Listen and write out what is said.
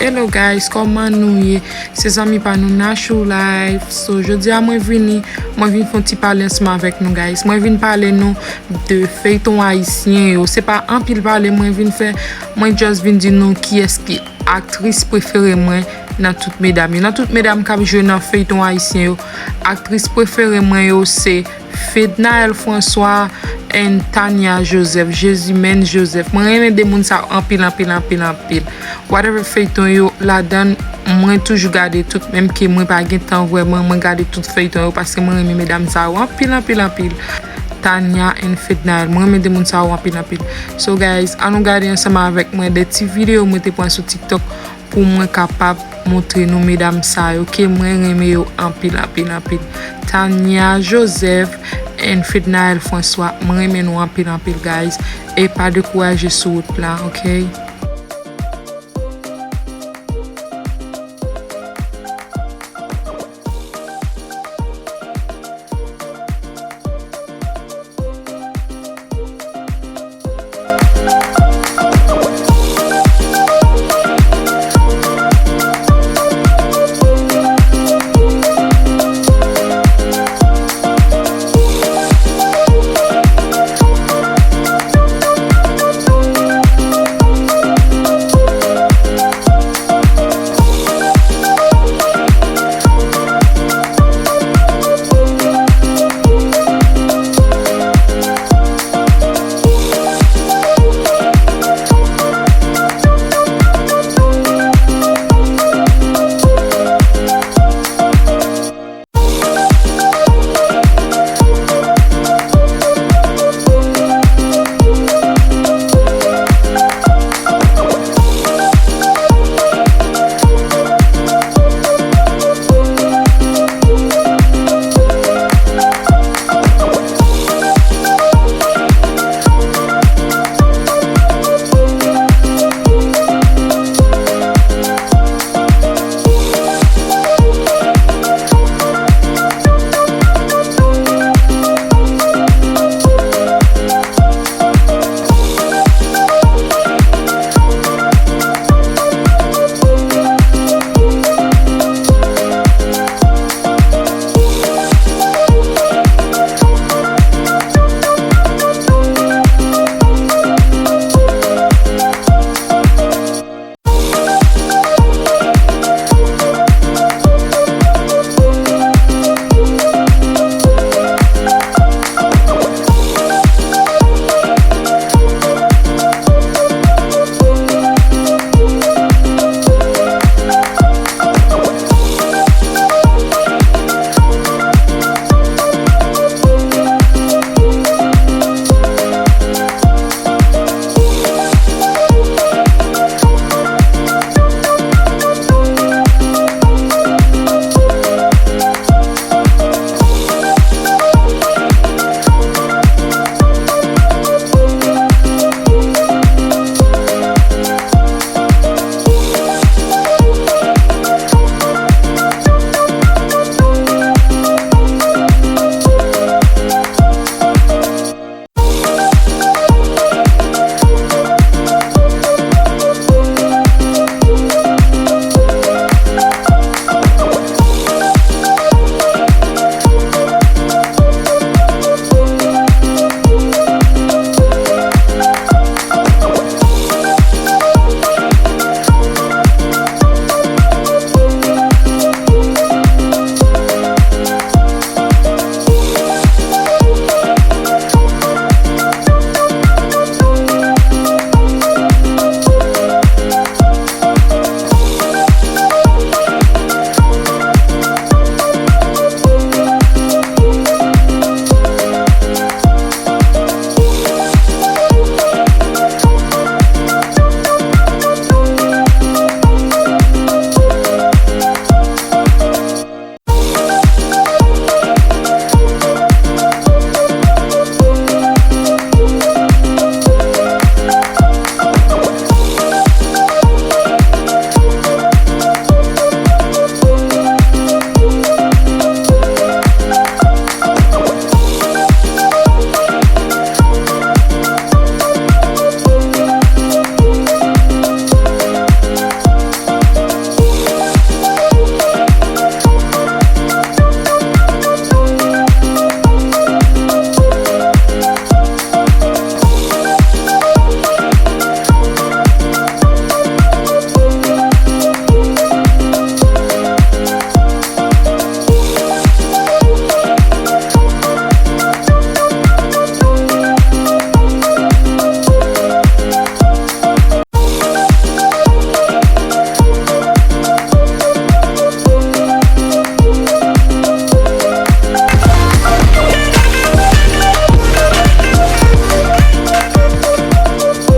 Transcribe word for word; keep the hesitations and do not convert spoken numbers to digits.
Hello guys, kòman nou ye? Se zanmi pa nou Nashou Life. So, jodi a mwen vini, mwen vin fè yon ti pale ansanm avèk nou guys. Mwen vin pale nou de feyton ayisyen yo. Se pa anpil pale mwen vin fè, mwen just vin di nou kiyès ki aktris prefere mwen nan tout medam yo. Nan tout medam k ap jwe nan feyton ayisyen yo, aktris prefere mwen yo se Fednaelle François and Tania Joseph, Jezimèn Joseph. Mwen renmen de moun sa yo anpil, anpil, anpil, anpil. Whatever feyton yo ladan, mwen toujou gade tout, menm ke mwen pa gen tan vrèman, mwen gade tout feyton yo paske mwen renmen medam sa yo anpil, anpil, anpil. Tania and Fednaelle, mwen renmen de moun sa yo anpil, anpil. So guys, ann nou gade ansanm avèk mwen de ti videyo mwen te pran sou TikTok pou mwen kapab montre nou medam sa yo ke mwen renmen yo anpil, anpil, anpil. Tania Joseph and Fednaelle François, mwen renmen nou anpil, anpil guys. E pa dekouraje sou wout la, ok?